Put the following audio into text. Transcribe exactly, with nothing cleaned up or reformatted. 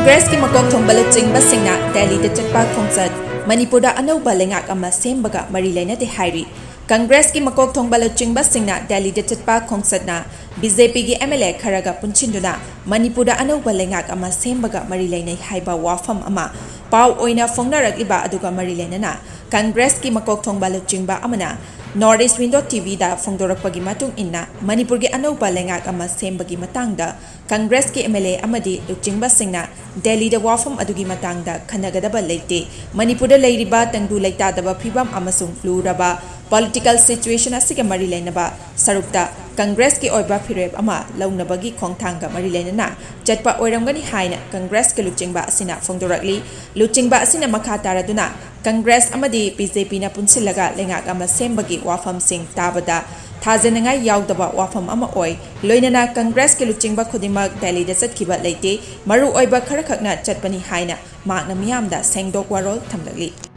ꯀꯪꯒ꯭ꯔꯦꯁꯀꯤ ꯃꯀꯣꯛ ꯊꯣꯡꯕ ꯂꯨꯆꯤꯡꯕꯁꯤꯡꯅ ꯗꯦꯜꯂꯤꯗ ꯆꯠꯄ ꯈꯣꯡꯆꯠ꯫ ꯃꯅꯤꯄꯨꯔꯗ ꯑꯅꯧꯕ ꯂꯩꯉꯥꯛ ꯑꯃ ꯁꯦꯝꯕꯒ ꯃꯔꯤ ꯂꯩꯅꯗꯦ ꯍꯥꯏꯔꯤ꯫ ꯀꯪꯒ꯭ꯔꯦꯁꯀꯤ ꯃꯀꯣꯛ ꯊꯣꯡꯕ ꯂꯨꯆꯤꯡꯕꯁꯤꯡꯅ ꯗꯦꯜꯂꯤꯗ ꯆꯠꯄ ꯈꯣꯡꯆꯠꯅ ꯕꯤ ꯖꯦ ꯄꯤꯒꯤ ꯑꯦꯝ ꯑꯦꯜ ꯑꯦ ꯈꯔꯒ ꯄꯨꯟꯁꯤꯟꯗꯨꯅ ꯃꯅꯤꯄꯨꯔꯗ ꯑꯅꯧꯕ ꯂꯩꯉꯥꯛ ꯑꯃ ꯁꯦꯝꯕꯒ ꯃꯔꯤ ꯂꯩꯅꯩ ꯍꯥꯏꯕ ꯋꯥꯐꯝ ꯑꯃ ꯄꯥꯎ ꯑꯣꯏꯅ ꯐꯣꯡꯅꯔꯛꯂꯤꯕ ꯑꯗꯨꯒ ꯃꯔꯤ ꯂꯩꯅꯅ ꯀꯪꯒ꯭ꯔꯦꯁꯀꯤ ꯃꯀꯣꯛ ꯊꯣꯡꯕ ꯂꯨꯆꯤꯡꯕ ꯑꯃꯅ North East Window T Vꯗ ꯐꯣꯡꯗꯣꯔꯛꯄꯒꯤ ꯃꯇꯨꯡ ꯏꯟꯅ, ꯃꯅꯤꯄꯨꯔꯒꯤ ꯑꯅꯧꯕ ꯂꯩꯉꯥꯛ ꯑꯃ ꯁꯦꯝꯕꯒꯤ ꯃꯇꯥꯡꯗ ꯀꯪꯒ꯭ꯔꯦꯁꯀꯤ ꯑꯦꯝ ꯑꯦꯜ ꯑꯦ ꯑꯃꯗꯤ ꯂꯨꯆꯤꯡꯕꯁꯤꯡꯅ ꯗꯦꯜꯂꯤꯗ ꯋꯥꯐꯝ ꯑꯗꯨꯒꯤ ꯃꯇꯥꯡꯗ ꯈꯟꯅꯒꯗꯕ ꯂꯩꯇꯦ꯫ ꯃꯅꯤꯄꯨꯔꯗ ꯂꯩꯔꯤꯕ ꯇꯪꯗꯨ ꯂꯩꯇꯥꯗꯕ ꯐꯤꯕꯝ ꯑꯃꯁꯨꯡ ꯂꯨꯔꯕ political situation ꯑꯁꯤꯒ ꯃꯔꯤ ꯂꯩꯅꯕ ꯁꯔꯨꯛꯇ ꯀꯪꯒ꯭ꯔꯦꯁꯀꯤ ꯑꯣꯏꯕ ꯐꯤꯔꯦꯞ ꯑꯃ ꯂꯧꯅꯕꯒꯤ ꯈꯣꯡꯊꯥꯡꯒ ꯃꯔꯤ ꯂꯩꯅꯅ ꯆꯠꯄ ꯑꯣꯏꯔꯝꯒꯅꯤ ꯍꯥꯏꯅ ꯀꯪꯒ꯭ꯔꯦꯁꯀꯤ ꯂꯨꯆꯤꯡꯕ ꯑꯁꯤꯅ ꯐꯣꯡꯗꯣꯔꯛꯂꯤ꯫ ꯂꯨꯆꯤꯡꯕ ꯑꯁꯤꯅ ꯃꯈꯥ ꯇꯥꯔꯗꯨꯅ ꯀꯪꯒ꯭ꯔꯦꯁ ꯑꯃꯗꯤ ꯕꯤ ꯖꯦ ꯄꯤꯅ ꯄꯨꯟꯁꯤꯜꯂꯒ ꯂꯩꯉꯥꯛ ꯑꯃ ꯁꯦꯝꯕꯒꯤ ꯋꯥꯐꯝꯁꯤꯡ ꯇꯥꯕꯗ ꯊꯥꯖꯅꯤꯡꯉꯥꯏ ꯌꯥꯎꯗꯕ ꯋꯥꯐꯝ ꯑꯃ ꯑꯣꯏ꯫ ꯂꯣꯏꯅꯅ ꯀꯪꯒ꯭ꯔꯦꯁꯀꯤ ꯂꯨꯆꯤꯡꯕ ꯈꯨꯗꯤꯡꯃꯛ ꯗꯦꯜꯂꯤꯗ ꯆꯠꯈꯤꯕ ꯂꯩꯇꯦ꯫ ꯃꯔꯨꯑꯣꯏꯕ ꯈꯔꯈꯛꯅ ꯆꯠꯄꯅꯤ ꯍꯥꯏꯅ ꯃꯍꯥꯛꯅ ꯃꯤꯌꯥꯝꯗ ꯁꯦꯡꯗꯣꯛ ꯋꯥꯔꯣꯜ ꯊꯝꯂꯛꯂꯤ꯫